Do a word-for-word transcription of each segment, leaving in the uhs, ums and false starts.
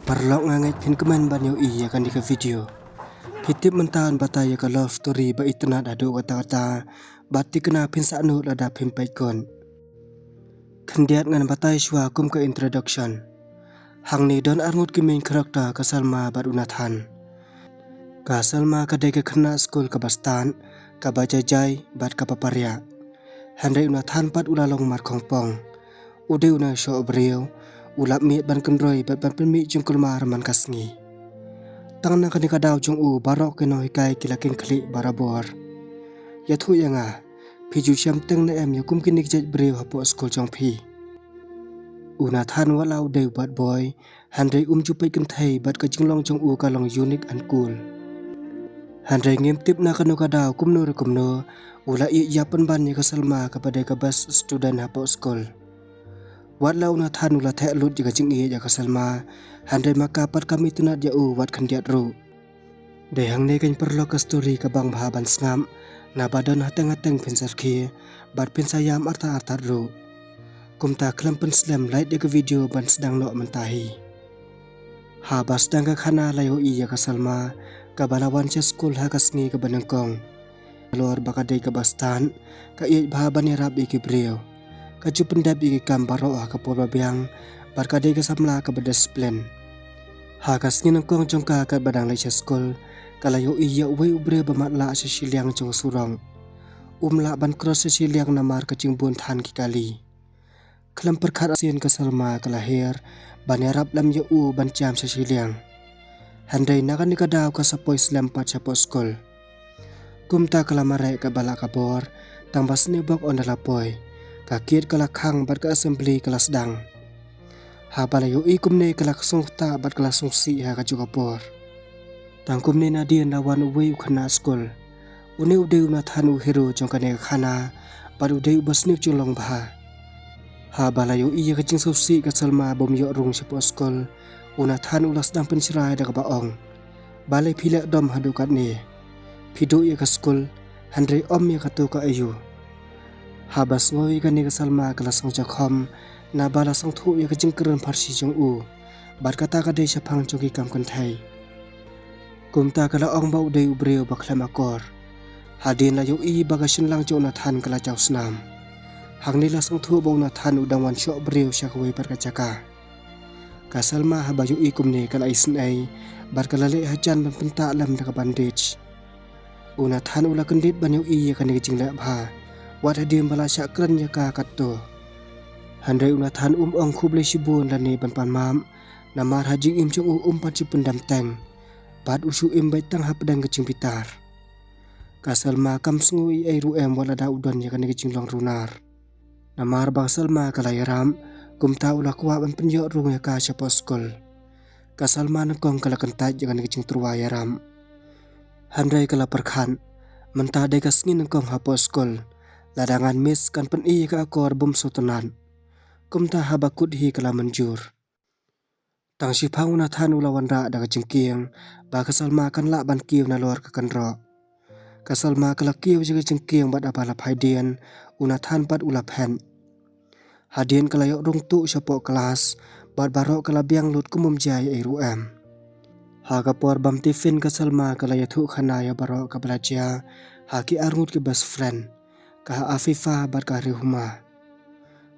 Paralok, nga ngeit phin kmen ban ïohi ïa kane ka video. Phi tip mynta ngan batai ïa ka love story ba itynnad haduh katta katta, bad thikna phin sah noh lada phim peit khun. Khyndiat ngan batai shuwa kum ka introduction. Hangne don arngut ki main character, ka Salma bad u Nathan. Ka Salma ka dei ka khynnah skul kaba stad, kaba jai jai bad kaba pariah. Hynrei u Nathan pat u la long markhongpong. U dei u nongïasoh briew, u lap miet ban kynroi bad ban pynmih jingkulmar man ka sngi. Tang na kane ka daw jong u, baroh ki nonghikai ki la kynkhlieh barabor. Ïathuh ïa nga, phi ju shem teng ne em ïa kum kine ki jait briew hapoh skul jong phi? U Nathan wat la u dei u bad boy, hynrei um ju peit kynthei bad ka jinglong jong u ka long unique and cool. Hynrei ngim tip na kano ka daw, kumno re kumno, u la ïeit ïa pynban ïa ka Salma kaba dei ka best student hapoh skul. Wat la u Nathan u la theh lut ïa ka jingïeit ïa ka Salma, hynrei ma ka pat kam itynnad ïa u wat khyndiat ruh. Dei hangne keiñ paralok ka story ka bang bha ban sngap, naba don hateng hateng phin sa rkhie bad phin sa ïam artat artat ruh. Kumta khlem pynslem, like ïa ka video ban sdang noh mynta hi. Haba sdang ka khana la ïohi ïa ka Salma, kaba la wan sha skul ha ka sngi kaba nyngkong. Halor ba ka dei kaba stad, ka ïeit bha ban ïarap ïa ki briew. Ka ju pyndep ïa ki kam baroh ha ka por ba biang, bad ka dei ka samla kaba discipline. Ha ka sngi nyngkong jong ka katba dang leit sha skul, ka la ïohi ïa uwei u briew ba matlah sha shiliang jong u surok. Um lah ban cross sha shiliang namar ka jingbun than ki kali. Khlem pyrkhat arsien ka Salma ka la hiar ban ïarap lem ïa u ban jam sha shiliang. Hynrei na kane ka daw ka sa poi slem pat shapoh skul. Kumta ka la mareh kaba lah ka bor, tang ba sniewbok ynda la poi. Ka kiad ka la khang bad ka assembly ka la sdang. Haba la ïohi kumne ka la sngewthuh bad ka la sngewsih ha kajuh ka por. Tang kumne nadien la wan uwei u khynnah skul. Une u dei u Nathan u hero jong kane ka khana, bad u dei uba sniew jinglong bha. Haba la ïohi ïa ka jingsngewsih ka Salma bym ïoh rung shapoh skul, u Nathan u la sdang pynshrai da kaba ong, "Balei phi leh dom haduh katne? Phi duh ïa ka skul, hynrei ym ïa kato ka aïu?" Haba sngew ïa kane ka Salma ka la sngewjakhom, naba la sngewthuh ïa ka jingkren pharshi jong u. Bad kata ka dei shaphang jong ki kam kynthei. Kumta ka la ong ba u dei u briew ba khlem akor. Hadien la ïohi ba ka shynlang jong u Nathan ka la jaw snam. Hangne la sngewthuh ba u Nathan u dang wan shoh briew sha kawei pat ka jaka. Ka Salma haba ïohi kumne ka la isynei, bad ka la leh hajan ban pyntah lem da ka bandage. U Nathan u la kyndit ban ïohi ïa kane ka jingleh bha, wat hadien ba la shah kren ïa ka katto. Hynrei u Nathan um ong khublei shibun lane ban pan map, namar ha jingim jong u um pat shu pyndem teng, bad u shu im beit tang hapdeng ka jingbitar. Ka Salma kam sngew ei ei ruh em wat lada u don ïa kane ka jinglong runar. Namar ba ka Salma ka la ïarap, kumta u la kwah ban pynïoh rung ïa ka shapoh skul. Ka Salma nyngkong ka la kyntait ïa kane ka jingtyrwa ïarap. Hynrei ka la pyrkhat, mynta dei ka sngi nyngkong hapoh skul, lada ngan miss kan pyni ïa ka akor bym sngewtynnat. Kumta haba kut hi ka la mynjur. Tang shiphang u Nathan u la wanrah da ka jingkieng ba ka Salma kan lah ban kiew nalor ka kynroh. Ka Salma ka la kiew ïa ka jingkieng bad haba la phai dien, u Nathan pat u la phet. Hadien ka la ïoh rung tuh shapoh klas, bad baroh ka la biang lut kum ym jia ei ei ruh em. Ha ka por bam tiffin ka Salma ka la ïathuh khana ïa baroh kaba la jia ha ki arngut ki best friend, ka Afifa bad ka Rehuma.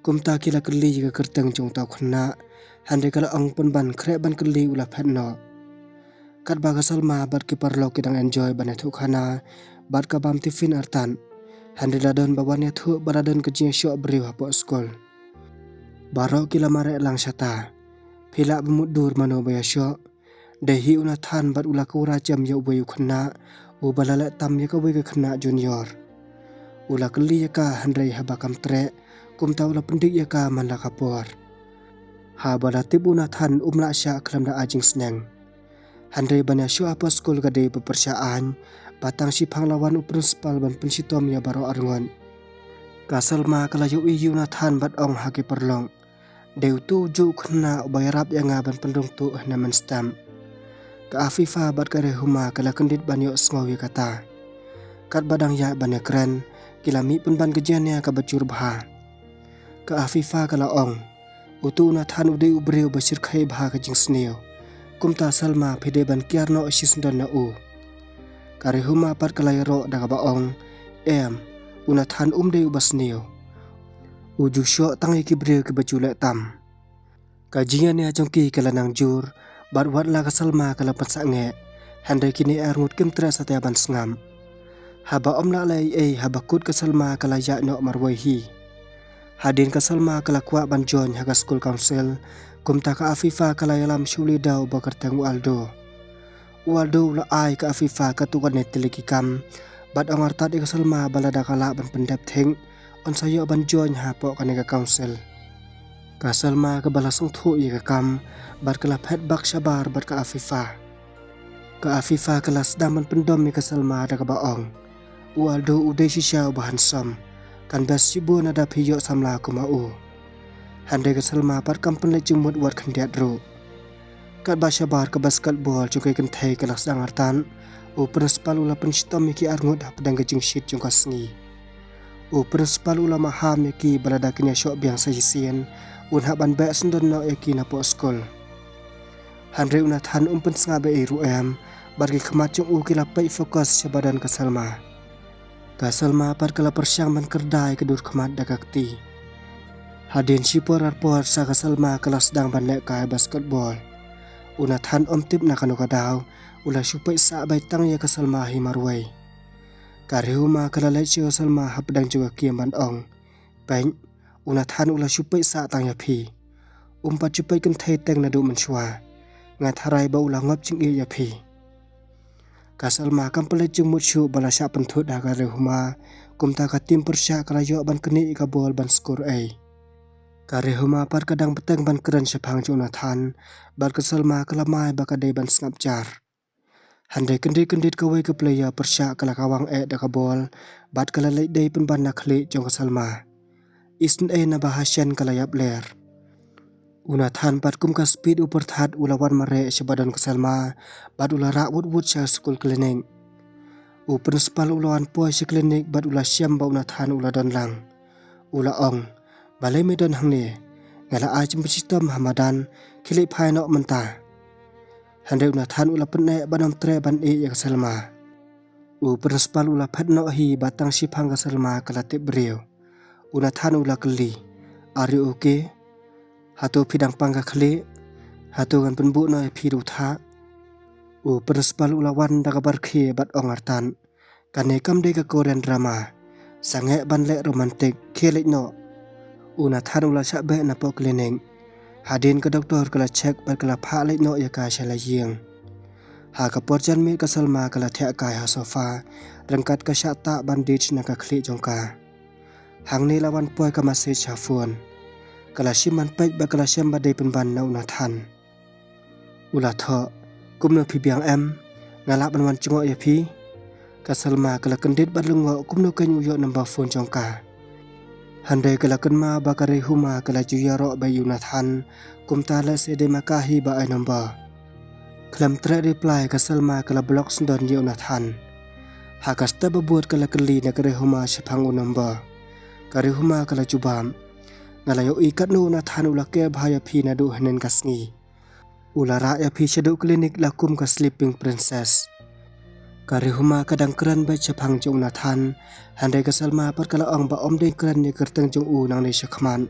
Kumta ki la kylli ïa ka kyrteng jong uta u khynnah, hynrei ka la ong pynban khreh ban kylli u la phet noh. Katba ka Salma bad ki paralok ki dang enjoy ban ïathuh khana bad ka bam tiffin artat, hynrei la don ba wan ïathuh ba la don ka jingïashoh briew hapoh skul. Baroh ki la mareh lang shata. Phi lah ban mutdur mano ba ïashoh? Dei hi u Nathan bad u la kura jem ïa uwei u khynnah uba la leh tam ïa kawei ka khynnah junior. U la kylli ïa ka, hynrei haba kam treh, kumta u la pyndik ïa ka man la ka por. Haba la tip u Nathan um lah shah khlem da ai jingsneng. Hynrei ban ïashoh hapoh skul ka dei ba pyrshah aiñ, ba tang shiphang la wan u principal ban pynshitom ïa baroh arngut. Ka Salma ka la ïohi ïa u Nathan bad ong ha ki paralok, "Dei utu u juh khynnah uba ïarap ïa nga ban pynrung tuh hynne mynstep." Ka Afifa bad ka Rehuma ka la kyndit ban ïohsngew ïa kata. Katba dang ïaid ban ïakren, ki la mih pynban ka jingïania kaba jur bha. Ka Afifa ka la ong, "Utu u Nathan u dei u briew ba shyrkhei bha ka jingsniew. Kumta Salma phi dei ban kiar noh shisyndon na u. Ka Rehuma pat ka la ïaroh da kaba ong, em, u Nathan um dei uba sniew. U ju shoh tang ïa ki briew kiba ju leh tam. Ka jingïaid jong ki ka la nang jur, bad wat la ka Salma ka la pynsangeh, hynrei kine arngut kim treh satia ban sngap. Haba ym lah leh ei ei, haba kut ka Salma ka la ïaid noh marwei hi. Hadien ka Salma ka la kwah ban join ha ka school council, kumta ka Afifa ka la ïalam sha u leader uba kyrteng u Aldo. U Aldo u la ai ka Afifa katto katne tylli ki kam, bad ong artat ïa ka Salma ba lada ka lah ban pyndep thik, yn sa ïoh ban join hapoh kane ka council. Ka Salma kaba la sngewthuh ïa ka kam, bad ka la phet bak shabar bad ka Afifa. Ka Afifa ka la sdang ban pyndom ïa ka Salma da kaba ong, u Aldo u dei shisha uba handsome, kan best shibun lada phi ïoh samla kum ma u. Hynrei ka Salma pat kam pynleit jingmut wat khyndiat ruh. Katba shabar ka basketball jong ka kynthei ka la sdang artat, u principal u la pynshitom ïa ki arngut hapdeng ka jingshit jong ka sngi. U principal u la maham ïa ki ba lada kin ïashoh biang sa shisien, un hap ban beh syndon noh ïa ki napoh skul. Hynrei u Nathan um pynsngap ei ei ruh em, bad ki khmat jong u ki la peit focus sha ba don ka Salma. Ka Salma pat ka la pyrshang ban khyrdai ka dur khmat da ka kti. Hadien shipor arpor sa ka Salma ka la sdang ban lehkai basketball. U Nathan um tip na kano ka daw, u la shu peit sah beit tang ïa ka Salma hi marwei. Ka Rehuma ka la leit sha ka Salma hapdeng jong ka kem ban ong, peit, u Nathan u la shu peit sah tang ïa phi. Um pat shu peit kynthei teng naduh mynshuwa. Nga tharai ba u la ngop jingïeit ïa phi. Ka Salma kam pynleit jingmut shuh ba la shah pynthut ha ka Rehuma, kumta ka tim pyrshah ka la ïoh ban knieh ïa ka bol ban score ei. Ka Rehuma pat ka dang bteng ban kren shaphang jong u Nathan, bad ka Salma ka la mai ba ka dei ban sngap jar. Hynrei kyndit kyndit kawei ka player pyrshah ka la kawang eh da ka bol, bad ka la leit dei pynban na khlieh jong ka Salma. Isynei naba ha shen ka la ïap ler. U Nathan pat kum ka speed u pyrthat u la wan mareh sha ba don ka Salma, bad u la rah wut wut sha school clinic. U principal u la wan poi sha clinic bad u la shem ba u Nathan u la don lang. U la ong, balei me don hangne? Nga la ai jingpynshitom ha madan, khie leit phai noh mynta. Hynrei u Nathan u la pyneh ban ym treh ban ïeh ïa ka Salma. U principal u la phet noh hi ba tang shiphang ka Salma ka la tip briew. U Nathan u la kylli, are you okay? Hato phi dang pang ka khlieh? Hato ngan pynbuh noh ïa phi da u thah? U principal u la wan da kaba rkhie bad ong artat, kane kam dei ka Korean drama. Sangeh ban leh romantic, khie leit noh. U Nathan u la shah beh napoh clinic. Hadien ka doktor ka la check bad ka la phah leit noh ïa ka sha la ïing. Ha ka por janmiet ka Salma ka la thiah kai ha sofa, ryngkat ka shah tah bandage na ka khlieh jong ka. Hangne la wan poi ka message ha phone. Ka la shim ban peit bad ka la shem ba dei pynban na u Nathan. U la thoh, kumno phi biang em? Nga lah ban wan jngoh ïa phi? Ka Salma ka la kyndit bad lyngngoh kumno kan ïoh number phone jong ka. Hynrei ka la kynmaw ba ka Rehuma ka la ju ïaroh bad ïa u Nathan, kumta lehse dei ma ka hi ba ai number. Khlem treh reply ka Salma ka la block syndon ïa u Nathan. Ha ka step ba bud ka la kylli na ka Rehuma shaphang u number. Ka Rehuma ka la jubab, nga la ïohi katno u Nathan u la kyrpad ïa phi naduh hynnin ka sngi. U la rah ïa phi shaduh clinic la kum ka sleeping princess. Ka Rehuma ka dang kren beit shaphang jong u Nathan, hynrei ka Salma pat ka la ong ba ym dei kren ïa ka kyrteng jong u nangne shakhmat.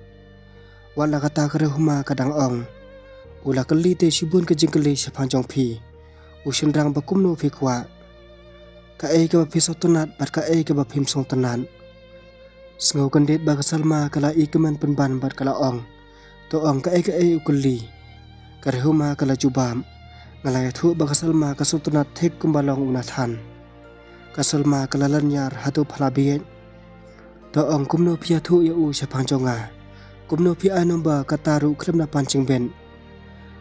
Wat la kata ka Rehuma ka dang ong, u la kylli te shibun ka jingkylli shaphang jong phi. U shynrang ba kumno phi kwah? Kaei kaba phi sngewtynnat bad kaei kaba phim sngewtynnat? Sngew kyndit ba ka Salma ka la ïakmen pynban bad ka la ong, to ong kaei kaei u kylli. Ka Rehuma ka la jubab, nga la ïathuh ba ka Salma ka sngewtynnat thik kumba long u Nathan. Ka Salma ka la lynñiar, hato pha la bieit? To ong kumno phi ïathuh ïa u shaphang jong nga? Kumno phi ai number kata ruh khlem da pan jingbit?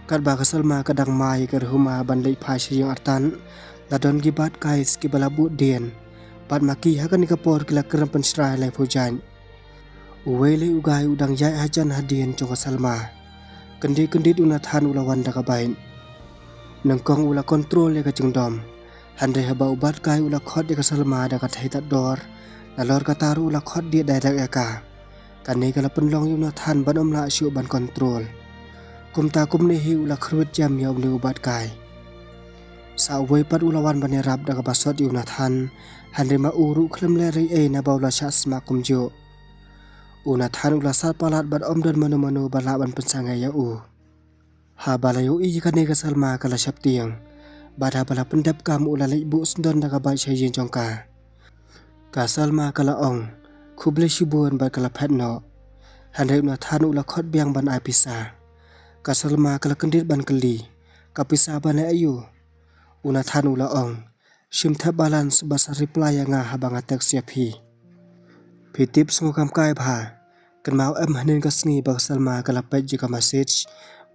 Katba ka Salma ka dang mai ka Rehuma ban leit phai sha ïing artat, la don ki bad guys kiba la bud dien. Bad ma ki ha kane ka por ki la kren pynshrai laiphew jait. Uwei lei u guy u dang ïaid hajan hadien jong ka Salma. Kyndit kyndit u Nathan u la wan da ka bike. Nyngkong u la control ïa ka jingdom. Hynrei haba u bad guy u la khot ïa ka Salma da ka thei tad dor, nalor kata ruh u la khot dih direct ïa ka. Kane ka la pynlong ïa u Nathan ban ym lah shuh ban control. Kumta kumne hi u la khrwit jem ïa une u bat kai. Sa uwei pat u la wan ban ïarap da kaba sot ïa u Nathan, hynrei ma u ruh khlem leh ei ei naba u la shah sma kumjuh. U Nathan u la sat palat bad ym don mano mano ba lah ban pynsangeh ïa u. Haba la ïohi ïa kane ka Salma ka la sheptieng. Bad haba la pyndep kam u la leit buh syndon da kaba sha ïing jong ka. Ka Salma ka la ong, "Khublei shibun," bad ka la phet noh. Hynrei u Nathan u la khot biang ban ai pisa. Ka Salma ka la kyndit ban kylli, "Ka pisa ban leh aïu?" U Nathan u la ong, "Shim thep balance bad sa reply ïa nga haba nga text ïa phi." Phi tip, sngewkam kai bha. Kynmaw em hynnin ka sngi ba ka Salma ka la peit ïa ka message,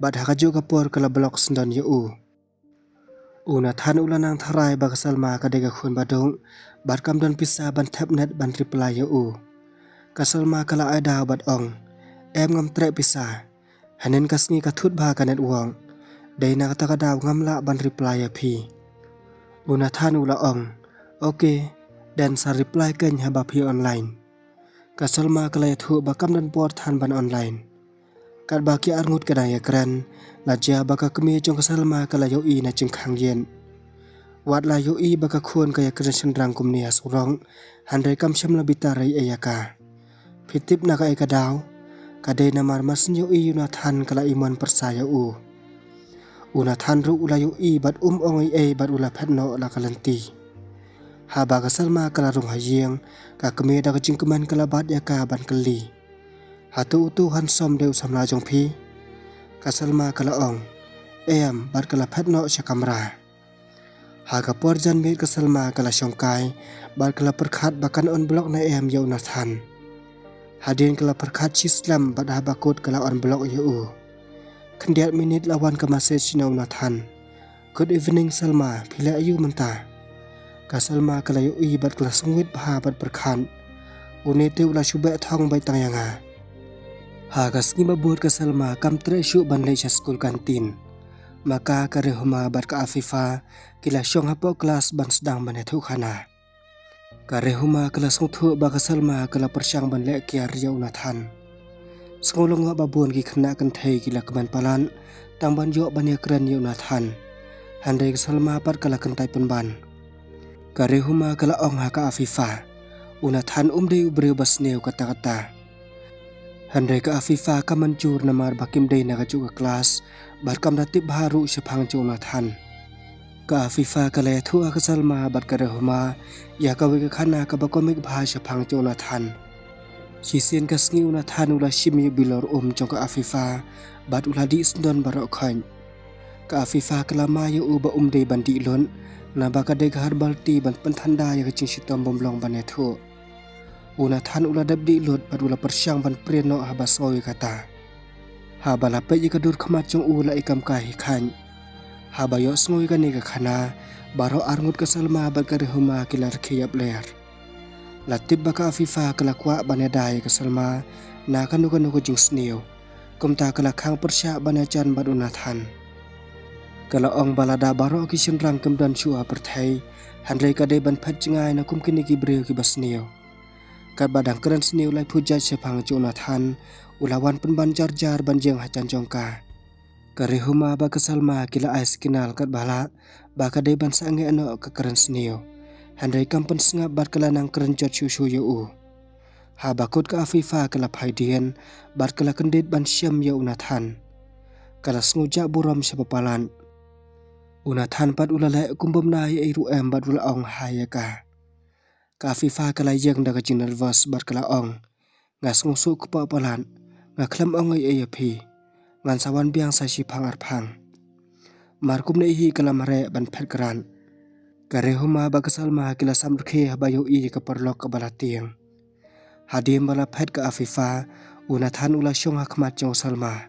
bad ha kajuh ka por ka la block syndon ïa u. U Nathan u la nang tharai ba ka Salma ka dei ka khun baduk, bad kam don pisa ban thep net ban reply ïa u. Ka Salma ka la ai daw bad ong, "Em, ngam treh pisa. Hynnin ka sngi ka thut bha ka network. Dei na kata ka daw ngam lah ban reply ïa phi." U Nathan u la ong, "Okay, then sa reply kein haba phi online." Ka Salma ka la ïathuh ba kam don por than ban online. Katba ki arngut ki dang ïakren, la jia ba ka kmie jong ka Salma ka la ïohi na jingkhang ïing. Wat la ïohi ba ka khun ka ïakren shynrang kumne ha surok, hynrei kam shym la bitar ei ei ïa ka. Phi tip na kaei ka daw? Ka dei namar mar syn ïohi ïa u Nathan ka la imon pyrsa ïa u. U Nathan ruh u la ïohi bad um ong ei ei bad u la phet noh la ka lynti. Haba ka Salma ka la rung ha ïing, ka kmie da ka jingkmen ka la bat ïa ka ban kylli, "Hato utu u handsome dei u samla jong phi?" Ka Salma ka la ong, "Em," bad ka la phet noh sha kamra. Ha ka por janmiet ka Salma ka la shongkai, bad ka la pyrkhat ba kan unblock ne em ïa u Nathan. Hadien ka la pyrkhat shi slem bad haba kut ka la unblock ïa u. Khyndiat minit la wan ka message na u Nathan. "Good evening Salma, phi leh aïu mynta?" Ka Salma ka la ïohi bad ka la sngewwit bha bad pyrkhat. Une te u la shu beh thong beit tang ïa nga. Ha ka sngi ba bud ka Salma kam treh shuh ban leit sha skul kantin. Ma ka, ka Rehuma bad ka Afifa ki la shong hapoh klas ban sdang ban ïathuh khana. Ka Rehuma ka la sngewthuh ba ka Salma ka la pyrshang ban leh kiar ïa u Nathan. Sngew lyngngoh ba bun ki khynnah kynthei ki la kmen palat tang ban ïoh ban ïakren ïa u Nathan. Hynrei ka Salma pat ka la kyntait pynban. Ka Rehuma ka la ong ha ka Afifa, "U Nathan um dei u briew ba sniew katta katta." Hynrei ka Afifa kam mynjur namar ba kim dei na kajuh ka klas, bad kam da tip bha ruh shaphang jong u Nathan. Ka Afifa ka la ïathuh ha ka Salma bad ka Rehuma ïa kawei ka khana kaba komik bha shaphang jong u Nathan. Shisien ka sngi u Nathan u la shim ïa u bilor um jong ka Afifa, bad u la dih syndon baroh khoit. Ka Afifa ka la mai ïa u ba um dei ban dih lut, naba ka dei ka herbal tea ban pynthanda ïa ka jingshitom bym long ban ïathuh. U Nathan u la dep dih lut bad u la pyrshang ban prie noh haba sngew ïa kata. Haba la peit ïa ka dur khmat jong u la i kam kai hi khain. Haba ïohsngew ïa kane ka khana, baroh arngut ka Salma bad ka Rehuma ki la rkhie ïapler. La tip ba ka Afifa ka la kwah ban ïada ïa ka Salma na kano kano ka jingsniew. Kumta ka la khang pyrshah ban ïajan bad u Nathan. Ka la ong ba lada baroh ki shynrang kim don shuh ha pyrthei, hynrei ka dei ban phet jngai na kum kine ki briew kiba sniew. Katba dang kren sniew laiphew jait shaphang jong u Nathan, u la wan pynban jar jar ban ïeng hajan jong ka. Ka Rehuma bad ka Salma ki la ai signal katba lah ba ka dei ban sangeh noh ka kren sniew. Hynrei kam pynsngap bad ka la nang kren jot shuh shuh ïa u. Haba kut ka Afifa ka la phai dien bad ka la kyndit ban shem ïa u Nathan. Ka la sngewjah burom shaba palat. U Nathan pat u la leh kum bym nai ei ruh em bad u la ong hai ïa ka. Ka Afifa ka la ïeng da ka jingnervous bad ka la ong, "Nga sngewsuk kpoh palat, nga khlem ong ei ei ïa phi. Ngan sa wan biang sa shiphang arphang." Mar kumne hi ka la mareh ban phet krad. Ka Rehuma bad ka Salma ki la sam rkhie haba ïohi ïa ka paralok kaba la tieng. Hadien ba la phet ka Afifa, u Nathan u la shong ha khmat jong u Salma.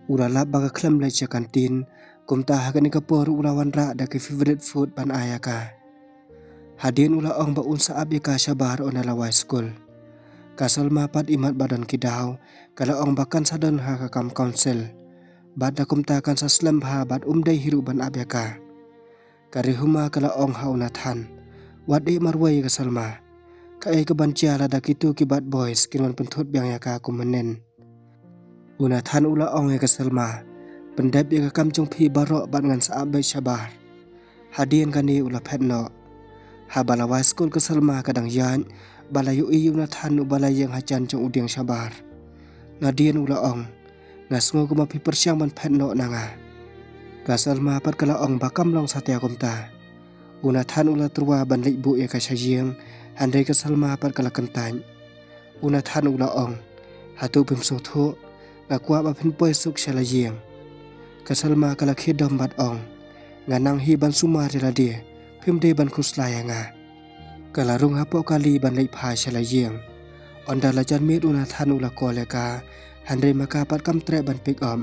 U la lap ba ka khlem leit sha kantin, kumta ha kane ka por u la wanrah da ki favorite food ban ai ïa ka. Hadien u la ong ba un sa ap ïa ka shabar ynda la wai skul. Ka Salma pat imat ba don ki daw, ka la ong ba kan sa don ha ka kam council. Bad da kumta kan sa slem bha bad um dei hi ruh ban ap ïa ka. Ka Rehuma ka la ong ha u Nathan, "Wat ïeh marwei ïa ka Salma. Kaei kaban jia lada kitu ki bad boys kin wan pynthut biang ïa ka kum mynnin." U Nathan u la ong ïa ka Salma, pyndep ïa ka kam jong phi baroh bad ngan sa ap beit shabar. Hadien kane u la phet noh. Haba la wai skul ka Salma ka dang ïaid, ba la ïohi ïa u Nathan uba la ïeng hajan jong u dieng shabar. Nadien u la ong, nga sngew kumba phi pyrshang ban phet noh na nga. Ka Salma pat ka la ong ba kam long satia kumta. U Nathan u la tyrwa ban leit buh ïa ka sha ïing, hynrei ka Salma pat ka la kyntait. U Nathan u la ong, hato phim sngewthuh, nga kwah ba phin poi suk sha la ïing. Ka Salma ka la khie dom bad ong, nga nang hi ban sumar ïa lade, phim dei ban khuslai ïa nga. Ka la rung hapoh kali ban leit phai sha la ïing. Ynda la jan miet u Nathan u la call ïa ka, hynrei ma ka pat kam treh ban pick up.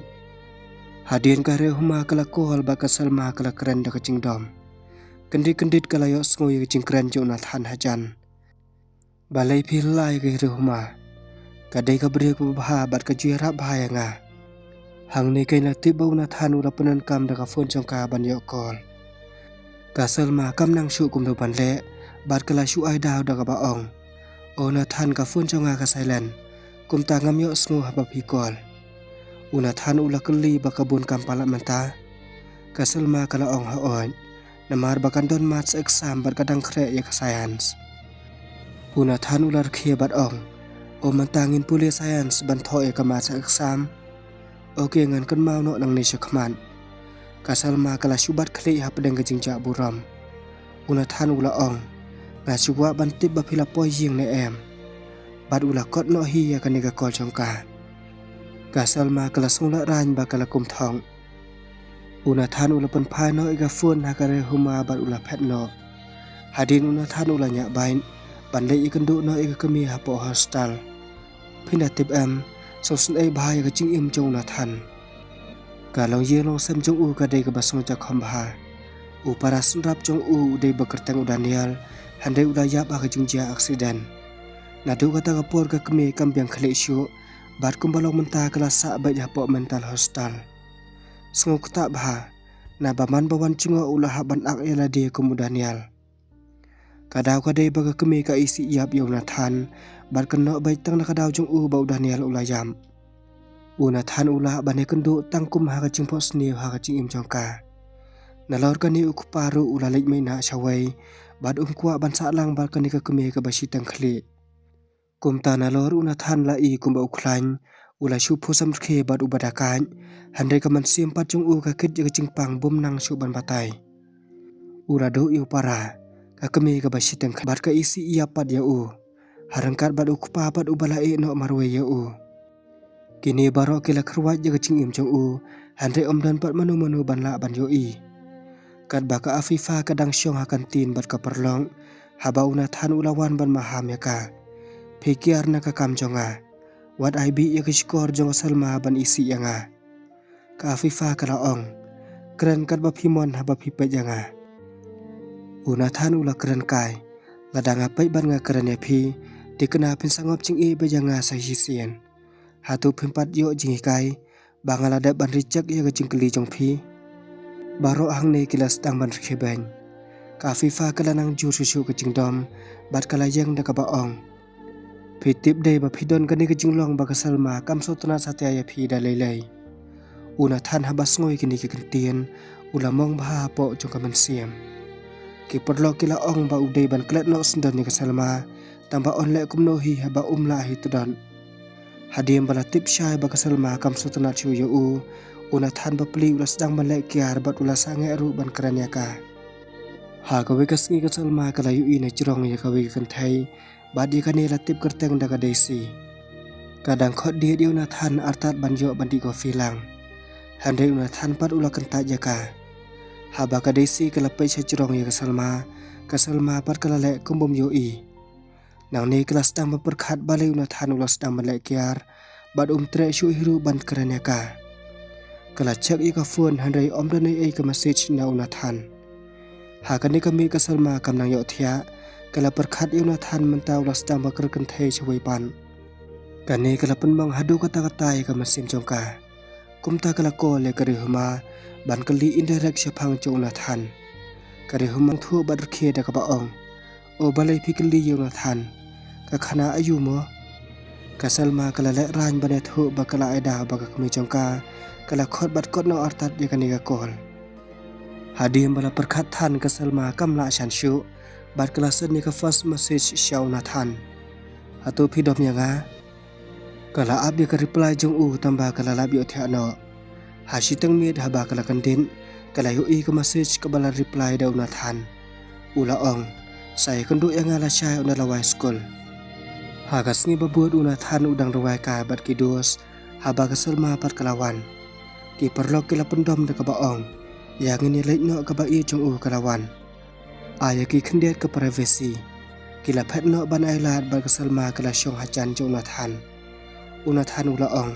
Hadien ka Rehuma ka la call bad ka Salma ka la kren da ka jingdom. Kyndit kyndit ka la ïohsngew ïa ka jingkren jong u Nathan hajan. Balei phi la ïa ka Rehuma? Ka dei ka briew kaba bha bad ka ju ïarap bha ïa nga. Hangne kein la tip ba u Nathan u la pyndonkam da ka phone jong ka ban ïoh call. Ka Salma kam nang shuh kumno ban leh, bad ka la shu ai daw da kaba ong, o Nathan, ka phone jong nga ka silent, kumta ngam ïohsngew haba phi call. U Nathan u la kylli ba ka bun kam palat mynta. Ka Salma ka la ong, hooid, namar ba kan don maths exam bad ka dang khreh ïa ka science. U Nathan u la rkhie bad ong, o mynta ngin pule science ban thoh ïa ka maths exam. Ok, ngan kynmaw noh nangne shakhmat. Ka Salma ka la shu bat khlieh hapdeng ka jingjah burom. U Nathan u la ong, nga shu kwah ban tip ba phi la poi ïing ne em. Bad u la kot noh hi ïa kane ka call jong ka. Ka Salma ka la sngew lahraiñ ba ka la kum thong. U Nathan u la pynphai noh ïa ka phone ha ka Rehuma bad u la phet noh. Hadien u Nathan u la ñiah bike ban leit ïakynduh noh ïa ka kmie hapoh hostel. Phin da tip em, sngewsynei bha ïa ka jingim jong u Nathan. Ka longïing longsem jong u ka dei kaba sngewjak kham bha. U para synrap jong u u dei ba kyrteng u Daniel, hynrei u la ïap ha ka jingjia accident. Naduh kata ka por ka kmie kam biang khlieh shuh, bad kumba long mynta ka la sah beit hapoh mental hostel. Sngew ktah bha, naba man ba wan jngoh u la hap ban ak ïa lade kum u Daniel. Ka daw ka dei ba ka kmie ka isih ïap ïa u Nathan, bad kynnoh beit tang na ka daw jong u ba u Daniel u la ïap. U Nathan u la hap ban ïakynduh tang kum ha ka jingphohsniew ha ka jingim jong ka. Nalor kane u kpa ruh u la leit mih noh shawei, bad um kwah ban sah lang bad kane ka kmie kaba shiteng khlieh. Kumta nalor u Nathan la i kumba u khlaiñ, u la shu phuh samrkhie bad uba dakaid, hynrei ka mynsiem pat jong u ka kit ïa ka jingpang bym nang shuh ban batai. U la duh ïa u para, ka kmie kaba shiteng khlieh bad ka isih ïap pat ïa u. Ha ryngkat bad u kpa pat uba la ïeh noh marwei ïa u. Kine baroh ki la kyrwat ïa ka jingim jong u, hynrei ym don pat mano mano ban lah ban ïohi. Katba ka Afifa ka dang shong ha kantin bad ka paralok, haba u Nathan u la wan ban maham ïa ka. Phi kiar na ka kam jong nga. Wat ai bih ïa ka shkor jong ka Salma ban isih ïa nga. Ka Afifa ka la ong, kren katba phi mon haba phi peit ïa nga. U Nathan u la kren kai, lada nga peit bad nga kren ïa phi, te kane phin sa ngop jingïeit beit ïa nga sa shisien. Hato phim pat ïoh jinghikai ba nga la dep ban reject ïa ka jingkylli jong phi? Baroh hangne ki la sdang ban rkhie beiñ. Ka Afifa ka la nang jur shuh shuh ka jingdom, bad ka la ïeng da kaba ong, phi tip dei ba phi don kane ka jinglong ba ka Salma kam sngewtynnat satia ïa phi da lei lei. U Nathan haba sngew ïa kine ki kyntien, u la mong bha hapoh jong ka mynsiem. Ki paralok ki la ong ba u dei ban klet noh syndon ïa ka Salma, tangba un leh kumno hi haba um lah hi tdon. Hadien ba la tip shai ba ka Salma kam sngewtynnat shuh ïa u, u Nathan bapli u la sdang ban leh kiar bad u la sangeh ruh ban kren ïa ka. Ha kawei ka sngi ka Salma ka la ïohi na jrong ïa kawei ka kynthei, bad ïa kane la tip kyrteng da ka Daisy. Ka dang khot diet ïa u Nathan artat ban ïoh ban dih coffee lang. Hynrei u Nathan pat u la kyntait ïa ka. Haba ka Daisy ka la peit sha jrong ïa ka Salma, ka Salma pat ka la leh kum bym ïohi. Nangne ka la sdang ban pyrkhat balei u Nathan u la sdang ban leh kiar, bad um treh shuh hi ruh ban kren ïa ka. Ka la check ïa ka phone hynrei ym don ei ei ka message na u Nathan. Ha kane ka miet ka Salma kam nang ïohthiah, ka la pyrkhat ïa u Nathan mynta u la sdang ban kren kynthei shawei pat. Kane ka la pynmong haduh katta katta ïa ka mynsiem jong ka. Kumta ka la call ïa ka Rehuma ban kylli indirect shaphang jong u Nathan. Ka Rehuma thuh bad rkhie da kaba ong, o balei phi kylli ïa u Nathan? Ka khana aïu mo? Ka Salma ka la lehraiñ ban ïathuh ba ka la ai daw ba ka kmie jong ka ka la khot bad kot noh artat ïa kane ka call. Hadien ba la pyrkhat than ka Salma kam lah shan shuh bad ka la send ïa ka first message sha u Nathan. Hato phi dom ïa nga? Ka la ap ïa ka reply jong u tang ba ka la lap ïohthiah noh. Ha shiteng miet haba ka la kyndit ka la ïohi ka message kaba la reply da u Nathan. U la ong, sa ïakynduh ïa nga lashai ynda la wai skul. Ha ka sngi ba bud u Nathan u dang rwai kai bad ki dos haba ka Salma pat ka la wan. Ki paralok ki la pyndom da kaba ong, ïa ngin ïa leit noh, kaba ïeit jong u ka la wan. Ai ïa ki khyndiat ka privacy. Ki la phet noh ban ailad bad ka Salma ka la shong hajan jong u Nathan. U Nathan u la ong,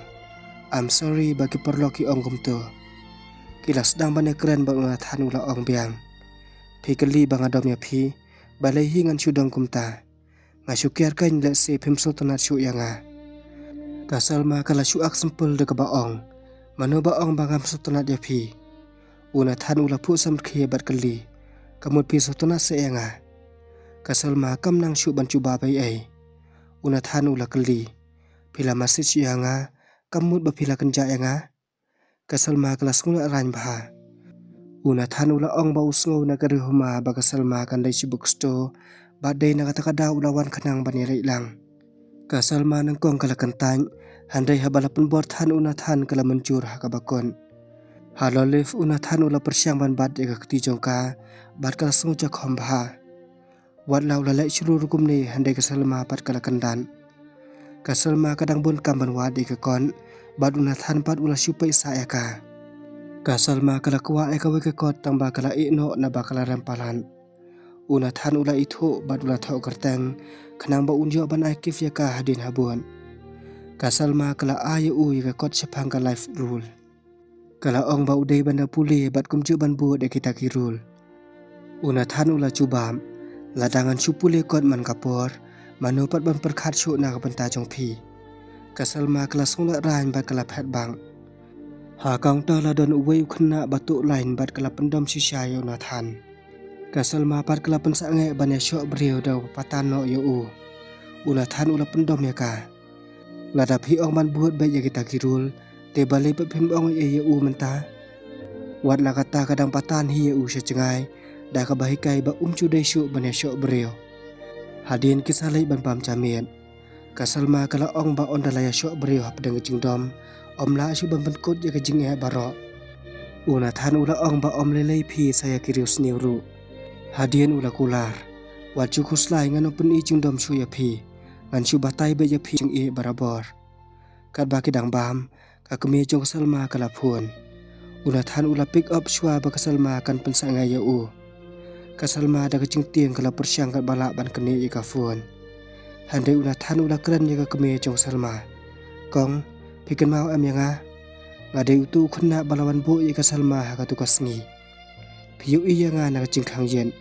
I'm sorry ba ki paralok ki ong kumto. Ki la sdang ban ïakren bad u Nathan u la ong biang, phi kylli ba nga dom ïa phi, balei hi ngan shu dom kumta? Nga shu kiar keiñ lehse phim sngewtynnat shuh ïa nga. Ka Salma ka la shu ak sempel da kaba ong, mano ba ong ba ngam sngewtynnat ïa phi? U Nathan u la phuh samrkhie bad kylli, ka mut phi sngewtynnat seh ïa nga? Ka Salma kam nang shuh ban jubab ei ei. U Nathan u la kylli, phi la message ïa nga, kam mut ba phi la kynjah ïa nga? Ka Salma ka la sngewlehrain bha. U Nathan u la ong ba u sngew na ka riew hima ba ka Salma kan dei shi bookstore, bad dei na kata ka daw u la wan khnang ban ïaleit lang. Ka Salma nyngkong ka la kyntait, hynrei haba la pynbor than u Nathan ka la mynjur ha kaba kut. Halor lift u Nathan u la pyrshang ban bat ïa ka kti jong ka, bad ka la sngew jakhom bha. Wat la u la leh shlur kumne hynrei ka Salma pat ka la kyndat. Ka Salma ka dang bun kam ban wad ïa ka kot, bad u Nathan pat u la shu peit sah ïa ka. Ka Salma ka la kwah ïa kawei ka kot tang ba ka la ïeh noh naba ka la rem palat. U Nathan u la ithuh bad u la thoh kyrteng, khnang ba un ïoh ban ai gift ïa ka hadien habud. Ka Salma ka la ai ïa u ïa ka kot shaphang ka life rule. Ka la ong ba u dei ban da pule bad kumjuh ban bud ïa kita ki rule. U Nathan u la jubab, lada ngan shu pule kot man ka por, mano pat ban pyrkhat shuh na ka bynta jong phi. Ka Salma ka la sngewlehrain bad ka la phet bang. Ha counter la don uwei u khynnah ba tuh line bad ka la pyndom shisha ïa u Nathan. Ka Salma pat ka la pynsangeh ban ïashoh briew da ba patan noh ïa u. U Nathan u la pyndom ïa ka. Lada phi ong ban bud beit ïa kita ki rule, te balei pat phim ong ei ei ïa u mynta? Wat la kata ka dang patan hi ïa u sha jngai, da kaba hikai ba um ju dei shuh ban ïashoh briew. Hadien ki sa leit ban bam ja miet. Ka Salma ka la ong ba ynda la ïashoh briew hapdeng ka jingdom, ym lah shuh ban pynkut ïa ka jingeh baroh. U Nathan u la ong ba ym lei lei phi sa ïa ki riewsniew ruh. Hadien u la kular, wat ju khuslai, ngan ym pyni jingdom shuh ïa phi. Ngan shu batai beit ïa phi jingïeit barabor. Katba ki dang bam, ka kmie jong ka Salma ka la phone. U Nathan u la pick up shuwa ba ka Salma kan pynsangeh ïa u. Ka Salma da ka jingtieng ka la pyrshang katba lah ban knieh ïa ka phone. Hynrei u Nathan u la kren ïa ka kmie jong ka Salma. Kong, phi kynmaw em ïa nga? Nga dei utu u khynnah ba la wan buh ïa ka Salma ha katu ka sngi. Phi ïohi ïa nga na ka jingkhang ïit.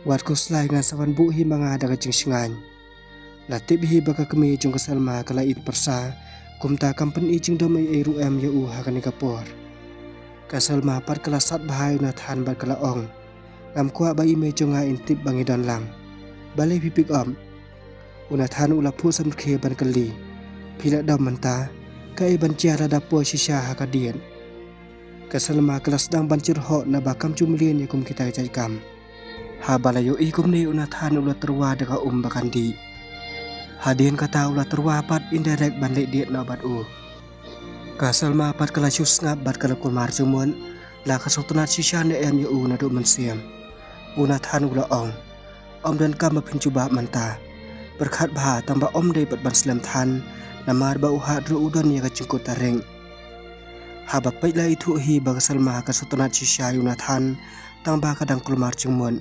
Wat khuslai, ngan sa wan buh hi ma nga da ka jingshngaiñ. La tip hi ba ka kmie jong ka Salma ka la ïeit pyrsa, kumta kam pyni jingdom ei ei ruh em ïa u ha kane ka por. Ka Salma pat ka la sat bha ïa u Nathan bad ka la ong, ngam kwah ba i mei jong nga in tip ba ngi don lang. Balei phi pick up? U Nathan u la phuh samrkhie ban kylli, phi la dom mynta, kaei ban jia lada poi shisha ha ka dien? Ka Salma ka la sdang ban jyrhoh naba kam ju mlien ïa kum kita ki jait kam. Haba la ïohi kumne u Nathan u la tyrwa da ka um ba kan dih. Hadien kata u la tyrwa pat indirect ban leit date noh bad u. Ka Salma pat ka la shu sngap bad ka la kulmar jingmut, la ka sngewtynnat shisha ne em ïa u naduh mynsiem. U Nathan u la ong, ym donkam ba phin jubab mynta. Pyrkhat bha tang ba ym dei pat ban slem than, namar ba u Had ruh u don ïa ka jingkut taring. Haba peit la ithuh hi ba ka Salma ka sngewtynnat shisha ïa u Nathan, tang ba ka dang kulmar jingmut.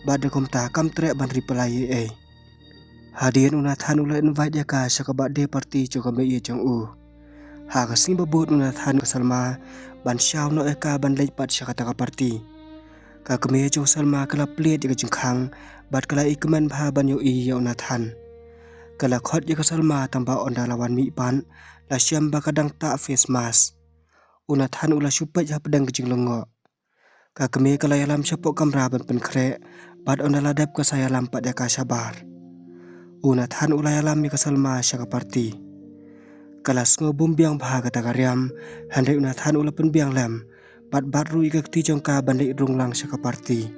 Bad da kumta kam treh ban reply ei ei. Hadien u Nathan u la invite ïa ka sha ka birthday party jong ka mei jong u. Ha ka sngi ba bud u Nathan ka Salma ban shaw noh ïa ka ban leit pat sha kata ka party. Ka kmie jong Salma ka la plied ïa ka jingkhang bad ka la i kmen bha ban ïohi ïa u Nathan. Ka la khot ïa ka Salma tang ba ynda la wan mih pat la shem ba ka dang tah face mask. U Nathan u la shu peit hapdeng ka jinglyngngoh. Ka kmie ka la ïalam shapoh kamra ban pynkhreh bad ynda la dep ka sa ïalam pat ïa ka shabar. U Nathan u la ïalam ïa ka Salma sha ka party. Ka la sngew bun biang bha kata ka riam, hynrei u Nathan u la pynbiang lem bad bat ruh ïa ka kti jong ka ban leit rung lang sha ka party.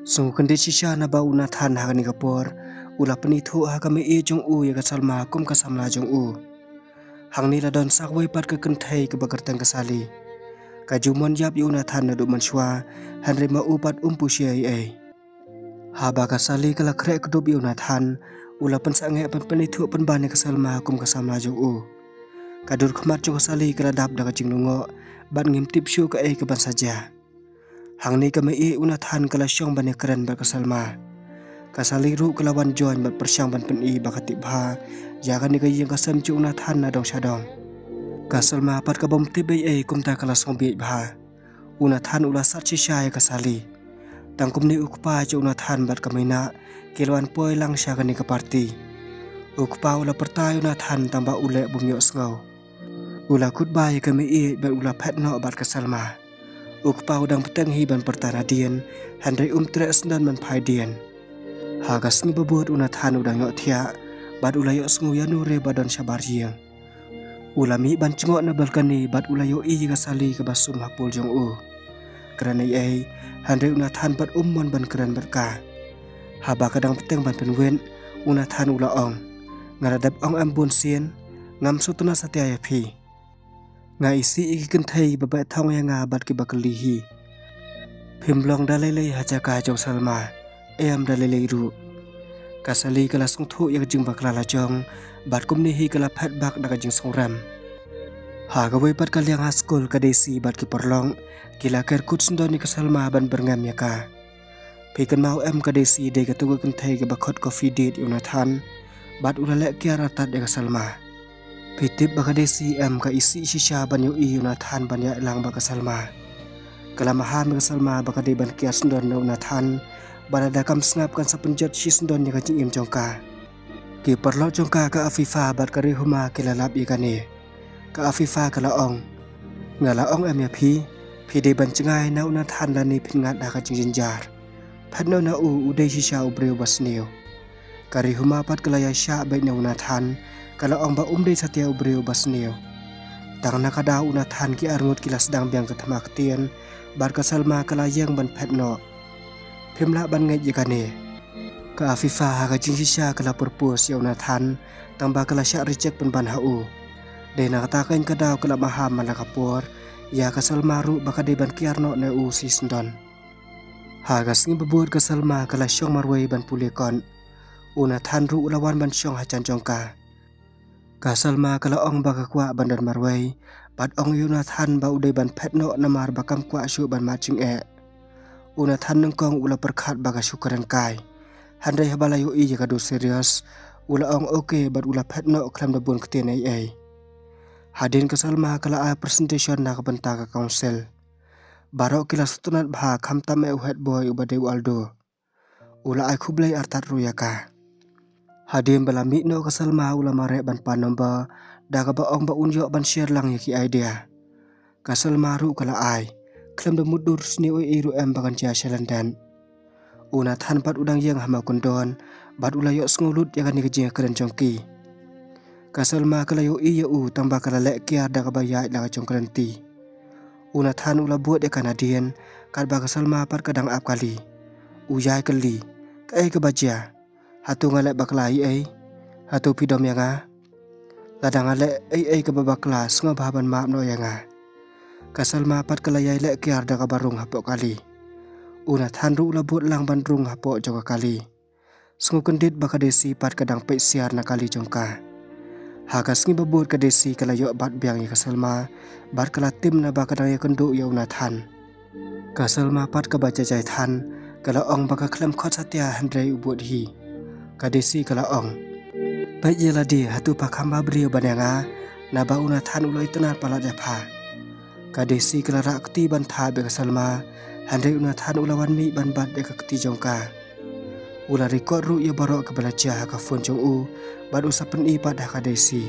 Sngew kyndit shisha naba u Nathan ha kane ka por u la pynithuh ha ka mei jong u ïa ka Salma kum ka samla jong u. Hangne la don sa kawei pat ka kynthei kaba kyrteng ka Sally. Ka ju mon ïap ïa u Nathan naduh mynshuwa, hynrei ma u pat um pyrshah ei ei. Haba ka Sally ka la khreh kdup ïa u Nathan, u la pynsangeh ban pynithuh pynban ïa ka Salma kum ka samla jong u. Ka dur khmat jong ka Sally ka la dap da ka jinglyngngoh bad ngim tip shuh kaei kaban sa jia. Hangne ka mei u Nathan ka la shong ban ïakren bad ka Salma. Ka Sally ruh ka la wan join bad pyrshang ban pyni ba ka tip bha ïa kane ka ïing ka sem jong u Nathan na dong sha dong. Ka Salma pat ka bym tip ei ei, kumta ka la sngewbieit bha. U Nathan u la sat shisha ïa ka Sally. Tang kumne u kpa jong u Nathan bad ka Mina ki la wan poi lang sha kane ka party. U kpa u la pyrta ïa u Nathan tangba u leh bym ïohsngew. U la kut bai ïa ka mei bad u la phet noh bad ka Salma. U kpa u dang bteng hi ban pyrta nadien, hynrei um treh syndon ban phai dien. Ha ka sngi ba bud u Nathan u dang ïohthiah bad u la ïohsngew ïano re ba don shabar ïing. U la mih ban jngoh na balkani bad u la ïohi ïa ka Sally kaba sum ha pul jong u. Kren ei ei, hynrei u Nathan pat um mon ban kren bad ka. Haba ka dang bteng ban pynwit, u Nathan u la ong, "Nga la dep ong em bun sien, ngam sngewtynnat satia ïa phi. Nga isih ïa ki kynthei ba beh thong ïa nga bad kiba kylli hi. Phim long da lei lei ha jaka jong Salma, em da lei lei ruh." Ka Sally ka la sngewthuh ïa ka jingbakla la jong, bad kumne hi ka la phet bak da ka jingsngew rem. Ha kawei pat ka liang ha skul, ka Daisy bad ki paralok ki la ker kut syndon ïa ka Salma ban byrngem ïa ka. Phi kynmaw em, ka Daisy dei katu ka kynthei kaba khot coffee date ïa u Nathan bad u la leh kiar artat ïa ka Salma. Phi tip ba ka Daisy em, ka isih shisha ban ïohi ïa u Nathan ban ïaid lang bad ka Salma. Ka la maham ïa ka Salma ba ka dei ban kiar syndon na u Nathan, ba lada kam sngap kan sa pynjot shisyndon ïa ka jingim jong ka. Ki paralok jong ka, ka Afifa bad ka Rihuma ki la lap ïa kane. Ka Afifa ka la ong, "Nga la ong em ïa phi, phi dei ban jngai na u Nathan lane phin ngat ha ka jingjynjar. Phet noh na u, u dei shisha u briew ba sniew." Ka Rihuma pat ka la ïaishah beit na u Nathan, ka la ong ba um dei satia u briew ba sniew. Tang na ka daw u Nathan ki arngut ki la sdang biang ka thma ktien, bad ka Salma ka la ïeng ban phet noh. Phim lah ban ngeit ïa kane. Ka Afifa ha ka jingshisha ka la propose ïa u Nathan, tangba ka la shah reject pynban ha u. Dei na kata ka daw ka la maham man la ka por ïa ka Salma ruh ba ka dei ban kiar noh na u shisyndon. Ha ka sngi ba bud ka Salma ka la shong marwei ban pule kot. U Nathan ruh u la wan ban shong hajan jong ka. Ka Salma ka la ong ba ka kwah ban don marwei, bad ong ïa u Nathan ba u dei ban phet noh namar ba kam kwah shuh ban mad jingeh. U Nathan nyngkong u la pyrkhat ba ka shu kren kai. Hynrei haba la ïohi ïa ka dei serious, u la ong okay bad u la phet noh khlem da bun ktien ei ei. Hadien ka Salma ka la ai presentation na ka bynta ka council. Baroh ki la sngewtynnat bha, khamtam eh u head boy uba dei u Aldo. U la ai khublei artat ruh ïa ka. Hadien ba la mih noh ka Salma u la mareh ban pan number, da kaba ong ba un ïoh ban share lang ïa ki idea. Ka Salma ruh ka la ai, khlem da mutdur sniew ei ei ruh em ba kan jia sha London. U Nathan pat u dang ïeng ha Mawkyndon, bad u la ïohsngew lut ïa kane ka jingkren jong ki. Ka Salma ka la ïohi ïa u tangba ka la leh kiar da kaba ïaid la ka jong ka lynti. U Nathan u la bud ïa ka nadien, katba ka Salma pat ka dang ap kali. U ïai kylli, "Kaei kaba jia? Hato nga leh bakla ei ei? Hato phi dom ïa nga? Lada nga leh ei ei kaba bakla, sngewbha ban map noh ïa nga." Ka Salma pat ka la ïai leh kiar da kaba rung hapoh kali. U Nathan ruh u la bud lang ban rung hapoh jong ka kali. Sngewkyndit ba ka Daisy pat ka dang peit siar na kali jong ka. Ha ka sngi ba bud ka Daisy ka la ïoh bat biang ïa ka Salma, bad ka la tim naba ka dang ïakynduh ïa u Nathan. Ka Salma pat kaba jai jai than, ka la ong ba ka khlem khot satia hynrei u bud hi. Ka Daisy ka la ong, "Peit ïa lade, hato pha kham bha briew ban ïa nga, naba u Nathan u la itynnad palat ïa pha." Ka Daisy ka la rah kti ban thap ïa ka Salma, hynrei u Nathan u la wan mih ban bat ïa ka kti jong ka. U la record ruh ïa baroh kaba la jia ha ka phone jong u, bad u sa pyni pat ha ka Daisy.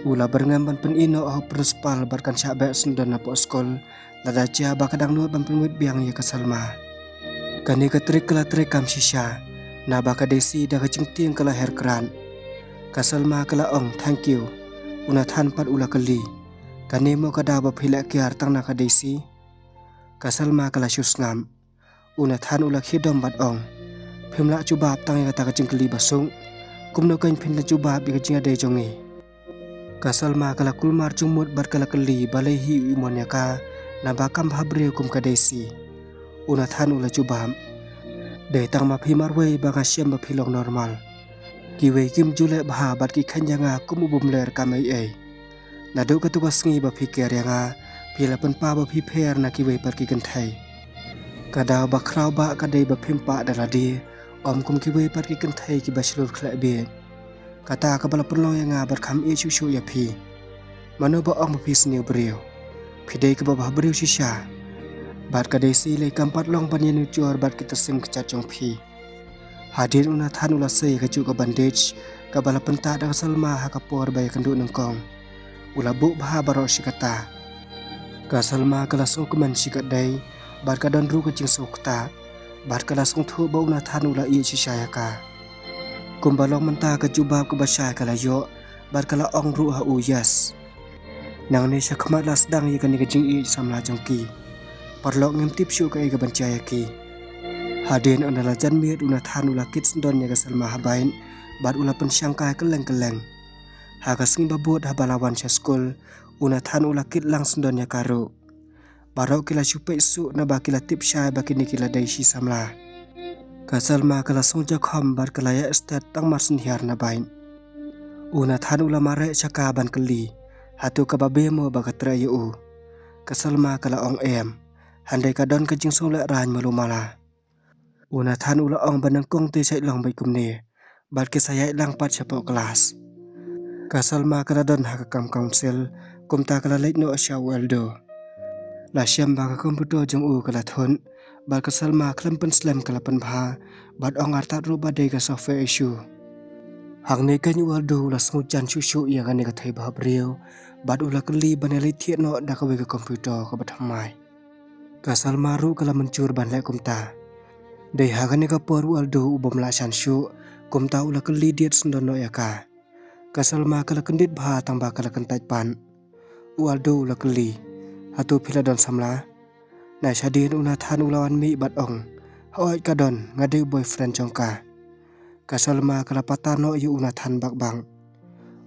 U la byrngem ban pyni noh ha u principal bad kan shah beh syndon napoh skul, lada jia ba ka dang nud ban pynwit biang ïa ka Salma. Kane ka trick ka la trei kam shisha, naba ka Daisy da ka jingtieng ka la her krad. Ka Salma ka la ong, "Thank you." U Nathan pat u la kylli, "Kane mo ka daw ba phi leh kiar tang na ka Daisy?" Ka Salma ka la shu sngap. U Nathan u la khie dom bad ong, "Phim lah jubab tang ïa kata ka jingkylli ba suk. Kumno kan phin da jubab ïa ka jingïadei jong ngi?" Ka Salma ka la kulmar jingmut bad ka la kylli balei hi u ïehnoh ïa ka, naba kam bhabriew kum ka Daisy. U Nathan u la jubab, "Dei tang ma phi marwei ba nga shem ba phi long normal. Kiwei kim ju leh bha bad ki khein ïa nga kum u bym leh kam ei ei. Naduh katu ka sngi ba phi kiar ïa nga, phi la pynpaw ba phi pher na kiwei pat ki kynthei. Ka daw ba khraw ba ka dei ba phim pah da lade, ym kum kiwei pat ki kynthei kiba shlur khleh bieit. Kata kaba la pynlong ïa nga bad kham ïeit shuh shuh ïa phi. Mano ba ong ba phi sniew briew? Phi dei kaba bhabriew shisha." Bad ka Daisy lei kam pat long ban ïanujor bad ki tyrsim kjat jong phi. Hadien u Nathan u la sei ka juh ka bandage kaba la pyntah da ka Salma ha ka por ba ïakynduh nyngkong, u la buh bha baroh shi katta. Ka Salma ka la sngewkmen shi katdei bad ka don ruh ka jingsngewkta bad ka la sngewthuh ba u Nathan u la ïeit shisha ïa ka. Kumba long mynta ka jubab kaba shai ka la ïoh bad ka la ong ruh ha u, "Yes. Nangne shakhmat la sdang ïa kane ka jingïeit samla jong ki. Paralok ngim tip shuh kaei kaban jia ïa ki." Hadien ynda la jan miet u Nathan u la kit syndon ïa ka Salma ha beit bad u la pynshang kai kylleng kylleng. Ha ka sngi ba bud haba la wan sha skul, u Nathan u la kit lang syndon ïa ka ruh. Baroh ki la shu peit shuh naba ki la tip shai ba kine ki la dei shi samla. Ka Salma ka la sngewjakhom bad ka la ïaid stet tang mar synhiar na beit. U Nathan u la mareh sha ka ban kylli, "Hato kaba beh mo ba ka treh ïa u?" Ka Salma ka la ong, "Em. Hynrei ka don ka jingsngewlehraiñ malu mala." U Nathan u la ong ba nyngkong te sa long beit kumne bad ki sa ïaid lang pat shapoh klas. Ka Salma ka la don ha ka kam council, kumta ka la leit noh sha u Aldo. La shem ba ka computer jong u ka la thut bad ka Salma khlem pynslem ka la pynbha bad ong artat ruh ba dei ka software issue. Hangne keiñ u Aldo u la sngewjan shuh shuh ïa kane ka thei bhabriew bad u la kylli ban ïaleit thied noh da kawei ka computer kaba thymmai. Ka Salma ruh ka la mynjur ban leh kumta. Dei ha kane ka por u Aldo u bym lah shan shuh, kumta u la kylli diet syndon noh ïa ka. Ka Salma ka la kyndit bha tang ba ka la kyntait pat. U Aldo u la kylli, "Hato phi la don samla?" Na shadien u Nathan u la wan mih bad ong, "Hooid ka don, nga dei u boyfriend jong ka." Ka Salma ka la patar noh ïa u Nathan bak bak.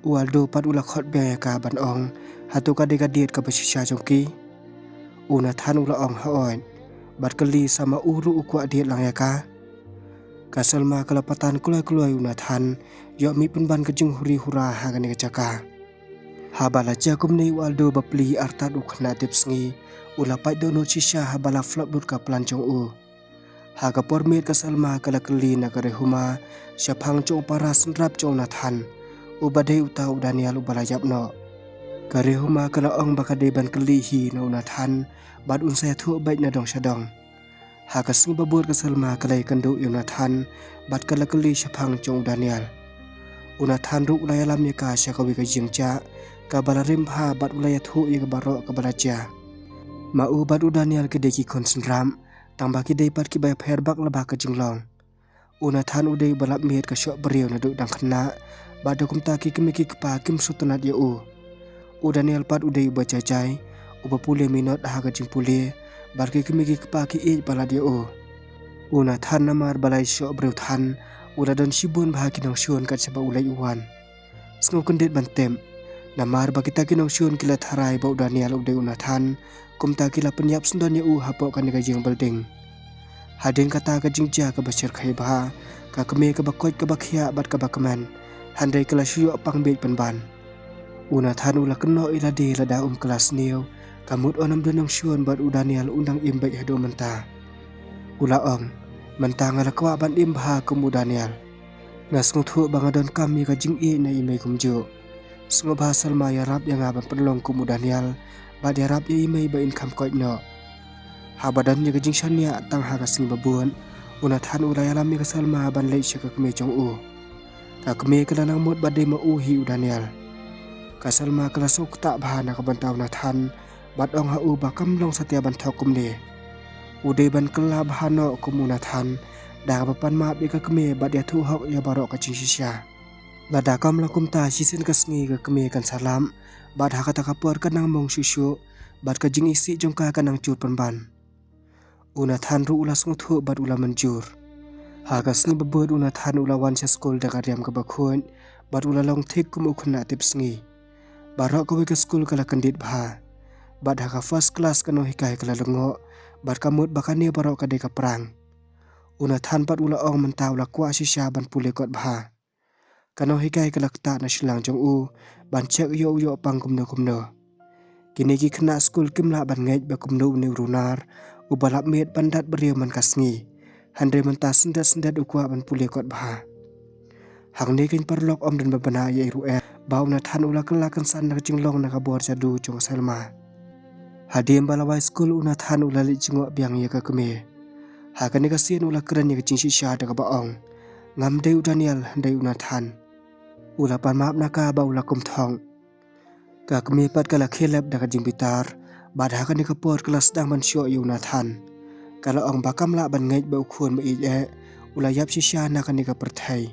U Aldo pat u la khot biang ïa ka ban ong, "Hato ka dei ka diet kaba shisha jong ki?" U Nathan u la ong, "Hooid." Bad kylli sa ma u ruh u kwah diet lang ïa ka. Ka Salma ka la patan kloi kloi u Nathan, ïoh mih pynban ka jinghuri hura ha kane ka jaka. Haba la jia kumne u Aldo bapli artat u khynnah dep sngi, u la pait dohnud shisha haba la flop lut ka plan jong u. Ha ka por miet ka Salma ka la kylli na ka Rehuma shaphang jong u para synrap jong u Nathan, uba dei uta u Daniel uba la ïap noh. Ka Rehuma ka la ong ba ka dei ban kylli hi na u Nathan bad un sa ïathuh beit na dong sha dong. Ha ka sngi ba bud ka Salma ka la ïakynduh ïa u Nathan bad ka la kylli shaphang jong u Daniel. U Nathan ruh u la ïalam ïa ka sha kawei ka jingjia kaba la rim bha bad u la ïathuh ïa ka baroh kaba la jia. Ma u bad u Daniel ki dei ki khun synrap, tang ba ki dei pat kiba ïapher bak la bak ka jinglong. U Nathan u dei uba lap miet ka shoh briew naduh dang khynnah, bad da kumta ki kmie ki kpa kim sngewtynnat ïa u. U Daniel pat u dei uba jai jai, uba pule minot ha ka jingpule, bad ki kmie ki kpa ki ïeit palat ïa u. U Nathan namar ba la ïashoh briew than, u la don shibun bha ki nongshun kat shaba u leit u wan. Sngew kyndit ban tip, namar ba kita ki nongshun ki la tharai ba u Daniel u dei u Nathan, kumta ki la pynïap syndon ïa u hapoh kane ka ïing building. Hadien kata ka jingjia kaba shyrkhei bha, ka kmie kaba koit kaba khiah bad kaba kmen, hynrei ka la shu ïoh pang bieit pynban. U Nathan u la kynnoh ïa lade lada um kylla sniew, ka mut un ym don nongshun bad u Daniel un dang im beit haduh mynta. U la ong, mynta nga la kwah ban im bha kum u Daniel. Nga sngewthuh ba nga donkam ïa ka jingïeit na i mei kumjuh. Sngewbha Salma ïarap ïa nga ban pynlong kum u Daniel, bad ïarap ïa i mei ba in kham koit noh. Haba don ïa ka jingshaniah tang ha ka sngi ba bud, u Nathan u la ïalam ïa ka Salma ban leit sha ka kmie jong u. Ka kmie ka la nang mut ba dei ma u hi u Daniel. Ka Salma ka la sngewkta bha na ka bynta u Nathan, bad ong ha u ba kam long satia ban thok kumne. U dei ban kylla bha noh kum u Nathan, da kaba pan map ïa ka kmie bad ïathuh hok ïa baroh ka jingshisha. Lada kam long kumta, shisien ka sngi ka kmie kan sa lap, bad ha kata ka por ka nang mong shuh shuh, bad ka jingisih jong ka ka nang jur pynban. U Nathan ruh u la sngewthuh bad u la mynjur. Ha ka sngi ba bud u Nathan u la wan sha skul da ka riam kaba khuid, bad u la long thik kum u khynnah tip sngi. Baroh kawei ka skul ka la kyndit bha. Bad ha ka first class ka nonghikai ka la lyngngoh, bad ka mut ba kane baroh ka dei ka prank. U Nathan pat u la ong mynta u la kwah shisha ban pule kot bha. Ka nonghikai ka la ktah na shiliang jong u ban check ïoh u ïoh pang kumno kumno. Kine ki khynnah skul kim lah ban ngeit ba kumno une u runar uba lap miet ban dat briew man ka sngi. Hynrei mynta syndet syndet u kwah ban pule kot bha. Hangne kein paralok, ym don ba bna ïa i ruh eh ba u Nathan u la kylla kynsan na ka jinglong na ka bor jadu jong ka Salma. Hadien ba la wai skul u Nathan u la leit jngoh biang ïa ka kmie. Ha kane ka sien u la kren ïa ka jingshisha da kaba ong, ngam dei u Daniel, hynrei u Nathan. U la pan map na ka ba u la kum thong. Ka kmie pat ka la khie lep da ka jingbitar, bad ha kane ka por ka la sdang ban shoh ïa u Nathan. Ka la ong ba kam lah ban ngeit ba u khun ba ïeit eh u la ïap shisha na kane ka pyrthei.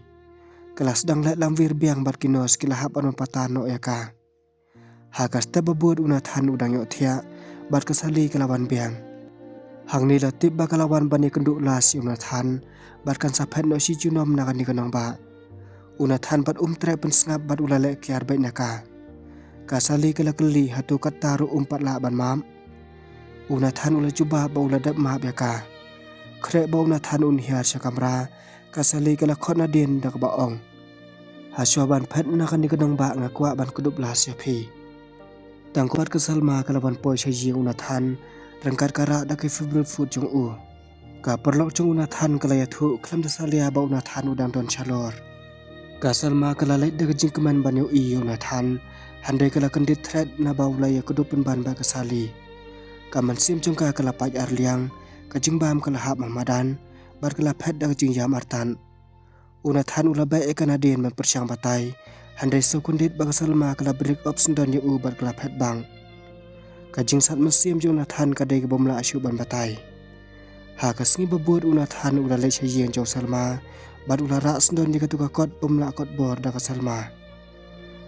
Ka la sdang leh lamwir biang bad ki nurse ki la hap ban pata noh ïa ka. Ha ka step ba bud u Nathan u dang ïohthiah, bad ka Sally ka la wan biang. Hangne la tip ba ka la wan ban ïakynduh last ïa u Nathan, bad kan sa phet noh shi junom na kane ka nongbah. U Nathan pat um treh pynsngap bad u la leh kiar beit na ka. Ka Sally ka la kylli hato katta ruh um pat lah ban map. U Nathan u la jubab ba u la dep map ïa ka. Khreh ba u Nathan un hiar sha kamra, ka Sally ka la khot nadien da kaba ong, hashwa ban phet na kane ka nongbah nga kwah ban kdup last ïa phi. Tang kumta ka Salma ka la wan poi sha ïing u Nathan, ryngkat ka rah da ki favorite food jong u. Ka paralok jong u Nathan ka la ïathuh khlem da salia ba u Nathan u dang don shalor. Ka Salma ka la leit da ka jingkmen ban ïohi ïa u Nathan, hynrei ka la kyndit thret naba u la ïakdup pynban bad ka Sally. Ka mynsiem jong ka ka la pait arliang, ka jingbam ka la hap ha madan, bad ka la phet da ka jingïam artat. U Nathan u la beh ïa ka nadien ban pyrshang batai, hynrei sngewkyndit ba ka Salma ka la break up syndon ïa u bad ka la phet bang. Ka jingsat mynsiem jong u Nathan ka dei kaba um lah shuh ban batai. Ha ka sngi ba bud u Nathan u la leit sha ïing jong Salma, bad u la rah syndon ïa katu ka kot bym lah kot bor da ka Salma.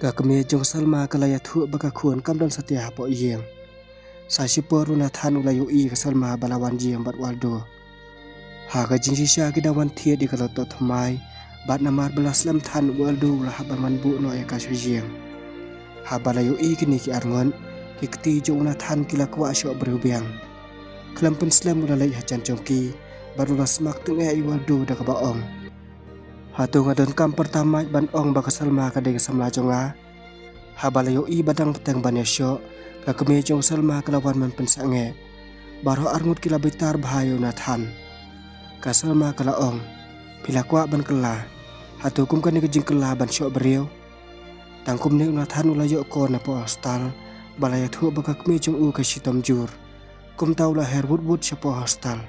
Ka kmie jong Salma ka la ïathuh ba ka khun kam don satia hapoh ïing. Sa shipor u Nathan u la ïohi ka Salma ba la wan ïing bad u Aldo. Ha ka jingshisha ki dang wan thied ïa ka lyoh toh thymmai, bad namar ba la slem than u Aldo u la hap ban wan buh noh ïa ka sha ïing. Haba la ïohi kine ki arngut, ki kti jong u Nathan ki la kwah shoh briew biang. Khlem pynslem u la leit hajan jong ki, bad u la smak tyngeh ïa u Aldo da kaba ong, hato nga donkam pyrta mait ban ong ba ka Salma ka dei ka samla jong nga? Haba la ïohi ba dang bteng ban ïashoh, ka kmie jong u Salma ka la wan ban pynsangeh. Baroh arngut ki la bitar bha ïa u Nathan. Ka Salma ka la ong, phi la kwah ban kylla? Hato kum kane ka jingkylla ban shoh briew? Tang kumne u Nathan u la ïoh call na poh hostel, ba la ïathuh ba ka kmie jong u ka shitom jur. Kumta u la her wut wut sha poh hostel.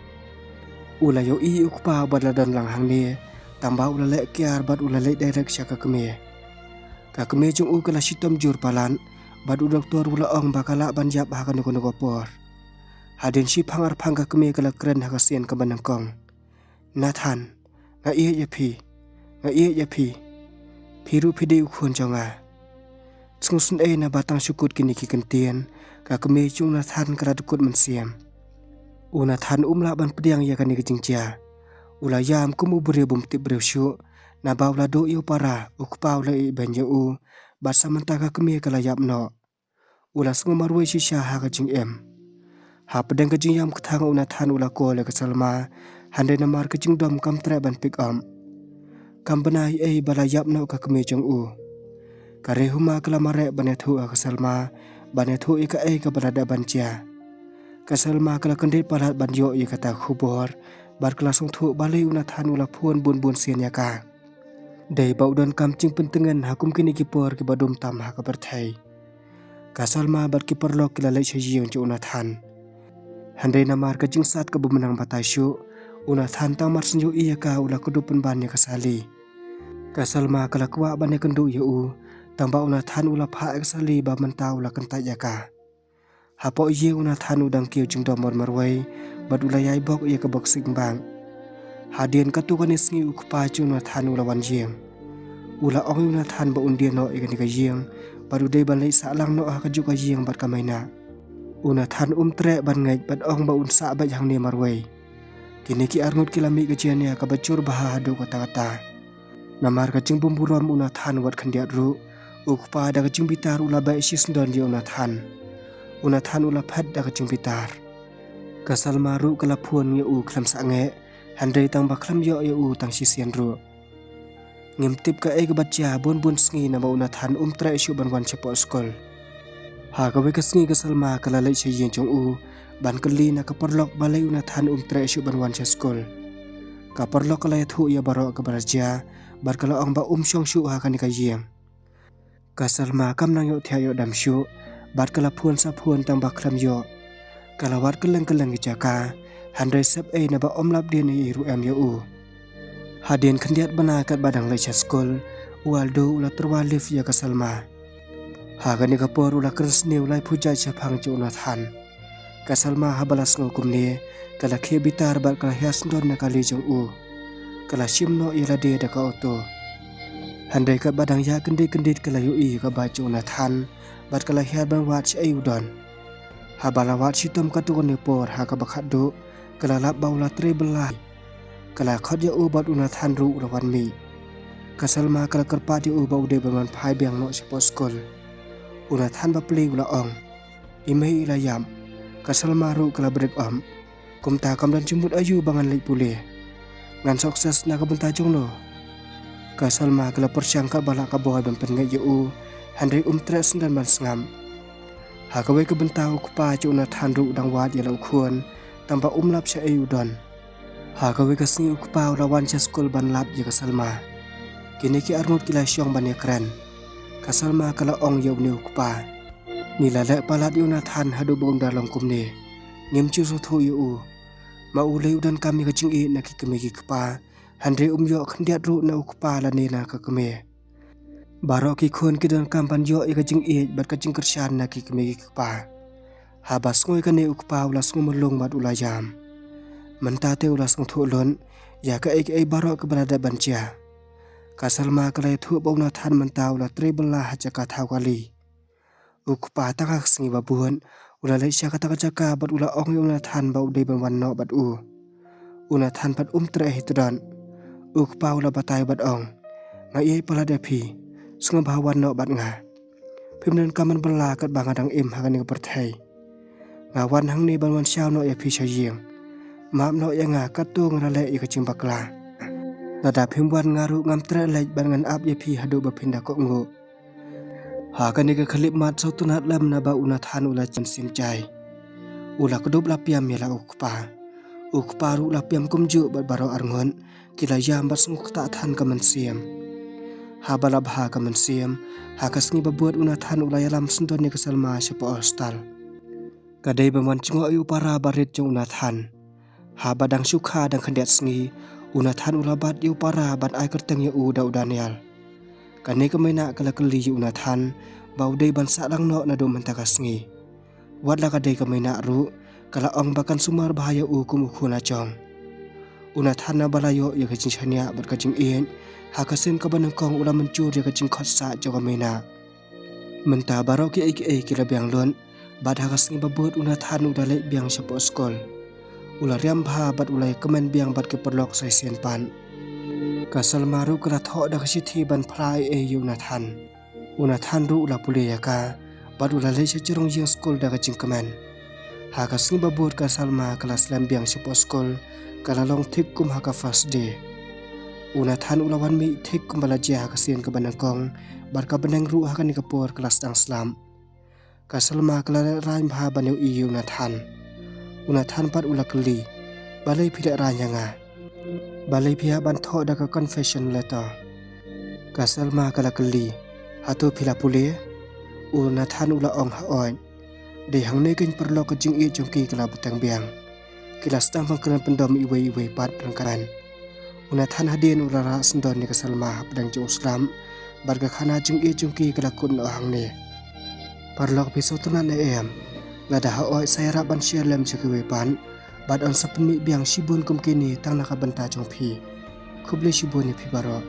U la ïohi u kpa bad la don lang hangne, tangba u la leh kiar bad u la leit direct sha ka kmie. Ka kmie jong u ka la shitom jur palat, bad u doktor u la ong ba ka lah ban ïap ha kano kano ka por. Hadien shiphang arphang ka kmie ka la kren ha ka sien kaba nyngkong, Nathan, nga ïeit ïa phi, nga ïeit ïa phi. Phi ruh phi dei u khun jong nga. Sngewsynei naba tang shu kut kine ki kyntien, ka kmie jong u Nathan ka la dkut mynsiem. U Nathan um lah ban pdiang ïa kane ka jingjia. U la ïam kum u briew bym tip briew shuh, naba u la duh ïa u para, u kpa u la ïeit beiñ ïa u, bad sa mynta ka kmie ka la ïap noh. U la sngew marwei shisha ha ka jingim. Hapdeng ka jingïam kthang u Nathan u la call ïa ka Salma, hynrei namar ka jingdom kam treh ban pick up. Kam bna ei ei ba la ïap noh ka kmie jong u. Ka Rehuma ka la mareh ban ïathuh ha ka Salma, ban ïathuh ïa kaei kaba la dep ban jia. Ka Salma ka la kyndit palat ban ïoh ïa kata ka khubor, bad ka la sngewthuh balei u Nathan u la phone bun bun sien ïa ka. Dei ba u donkam jingpyntngen ha kum kine ki por kiba dum tam ha ka pyrthei. Ka Salma bad ki paralok ki la leit sha ïing jong u Nathan. Hynrei namar ka jingsat kaba mynang batai shuh, u Nathan tang mar shu ïohi ïa ka u la kdup pynban ïa ka Sally. Ka Salma ka la kwah ban ïakynduh ïa u, tangba u Nathan u la phah ïa ka Sally ba mynta u la kyntait ïa ka. Hapoh ïing u Nathan u dang kiew jingdom mar marwei, bad u la ïai bok ïa ka boxing bag. Hadien katto katne sngi u kpa jong u Nathan u la wan ïing. U la ong ïa u Nathan ba un die noh ïa kane ka ïing bad u dei ban leit sah lang noh ha kajuh ka ïing bad ka Maina. U Nathan um treh ban ngeit bad ong ba un sah beit hangne marwei. Kine ki arngut ki la mih ka jingïania kaba jur bha haduh katta katta. Namar ka jingbymburom u Nathan wat khyndiat ruh, u kpa da ka jingbitar u la beh shisyndon ïa u Nathan. U Nathan u la phet da ka jingbitar. Ka Salma ruh ka la phone ïa u khlem sangeh, hynrei tang ba khlem ïoh ïa u tang shisien ruh. Ngim tip kaei kaba jia bun bun sngi namar u Nathan um treh shuh ban wan shapoh skul. Ha kawei ka sngi ka Salma ka la leit sha ïing jong u ban kylli na ka paralok balei u Nathan um treh shuh ban wan sha skul. Ka paralok ka la ïathuh ïa baroh kaba la jia bad ka la ong ba um shong shuh ha kane ka ïing. Ka Salma kam nang ïohthiah ïoh dam shuh bad ka la phone sa phone tang ba khlem ïoh. Ka la wad kylleng kylleng ki jaka, hynrei sep ei naba ym lap dien ei ruh em ïa u. Hadien khyndiat bnai katba dang leit sha skul, u Aldo u la tyrwa lift ïa ka Salma. Ha kane ka por u la kren sniew laiphew jait shaphang jong u Nathan. Ka Salma haba la sngew kumne, ka la khie bitar bad ka la hiar syndon na kali jong u. Ka la shim noh ïa lade da ka auto. Hynrei katba dang ïaid kyndit kyndit ka la ïohi ïa ka bike jong u Nathan bad ka la hiar ban wad shaei u don. Haba la wad shitom katto katne por ha kaba khatduh, ka la lap ba u la trei bylla. Ka la khot ïa u bad u Nathan ruh u la wan mih. Ka Salma ka la kyrpad ïa u ba u dei ban wan phai biang noh shapoh skul. U Nathan ba plie u la ong, "I mei i la ïap." Ka Salma ruh ka la bret ym. "Kumta kam don jingmut aïu ba ngan leit pule? Ngan success na ka bynta jong no?" Ka Salma ka la pyrshang katba lah ka bor ban pynngeit ïa u, hynrei um treh syndon ban sngap. Ha kawei ka bynta u kpa jong u Nathan ruh u dang wad ïa la u khun, tang ba um lap shaei u don. Ha kawei ka sngi u kpa u la wan sha skul ban lap ïa ka Salma. Kine ki arngut ki la shong ban ïakren. Ka Salma ka la ong ïa une u kpa, "Ngi la leh palat ïa u Nathan haduh ba un da long kumne. Ngim ju sngewthuh ïa u. Ma u lei u donkam ïa ka jingïeit na ki kmie ki kpa, hynrei um ïoh khyndiat ruh na u kpa lane na ka kmie. Baroh ki khun ki donkam ban ïoh ïa ka jingïeit bad ka jingkyrshan na ki kmie ki kpa." Haba sngew ïa kane u kpa u la sngew murlong bad u la ïam. Mynta te u la sngewthuh lut ïa kaei kaei baroh kaba la dep ban jia. Ka Salma ka la ïathuh ba u Nathan mynta u la trei bylla ha jaka thaw kali. U kpa tang ha ka sngi ba bud u la leit sha kata ka jaka bad u la ong ïa u Nathan ba u dei ban wan noh bad u. U Nathan pat um treh hi tdon. U kpa u la batai bad ong, "Nga ïai palat ïa phi, sngewbha wan noh bad nga. Phim donkam ban bylla katba nga dang im ha kane ka pyrthei. Nga wan hangne ban wan shaw noh ïa phi sha ïing. Map noh ïa nga katto nga la leh ïa ka jingbakla. Lada phim wan nga ruh ngam treh leit bad ngan ap ïa phi haduh ba phin da kohnguh." Ha kane ka khyllipmat sawtynnat lem naba u Nathan u la jan sim jai. U la kdup la piam ïa la u kpa. U kpa ruh la piam kumjuh bad baroh arngut ki la ïam bad sngewkta than ka mynsiem. Haba la bha ka mynsiem, ha ka sngi ba bud u Nathan u la ïalam syndon ïa ka Salma shapoh hostel. Ka dei ban wan jngoh ïa u para barit jong u Nathan. Haba dang shu kha dang khyndiat sngi, u Nathan u la bat ïa u para ban ai kyrteng ïa u da u Daniel. Kane ka Maina ka la kylli ïa u Nathan ba u dei ban sah lang noh naduh mynta ka sngi. Wat la ka dei ka Maina ruh, ka la ong ba kan sumar bha ïa u kum u khun la jong. U Nathan naba la ïoh ïa ka jingshaniah bad ka jingïeit, ha ka sien kaba nyngkong u la mynjur ïa ka jingkhot sah jong ka Maina. Mynta baroh kiei kiei ki la biang lut, bad ha ka sngi ba bud u Nathan u da leit biang shapoh skul. U la riam bha bad u la ïakmen biang bad ki paralok sa shisien pat. Ka Salma ruh ka la thoh da ka shithi ban phla ei ei ïa u Nathan. U Nathan ruh u la pule ïa ka, bad u la leit sha jrong ïing skul da ka jingkmen. Ha ka sngi ba bud ka Salma ka la slem biang shapoh skul, ka la long thik kum ha ka first day. U Nathan u la wan mih thik kumba la jia ha ka sien kaba nyngkong, bad ka bneng ruh ha kane ka por ka la sdang slap. Ka Salma ka la lehraiñ bha ban ïohi ïa u Nathan. U Nathan pat u la kylli, "Balei phi lehraiñ ïa nga? Balei phi hap ban thoh da ka confession letter?" Ka Salma ka la kylli, "Hato phi la pule?" U Nathan u la ong, "Hooid. Dei hangne keiñ paralok ka jingïeit jong ki ka la bteng biang. Ki la sdang ban kren pyndom iwei iwei pat pyrkhat." U Nathan hadien u la rah syndon ïa ka Salma hapdeng jong u slap, bad ka khana jingïeit jong ki ka la kut noh hangne. "Paralok phi sngewtynnat ne em? Lada hooid sa ïarap ban share lem sha kiwei pat, bad yn sa pynmih biang shibun kum kine tang na ka bynta jong phi. Khublei shibun ïa phi baroh."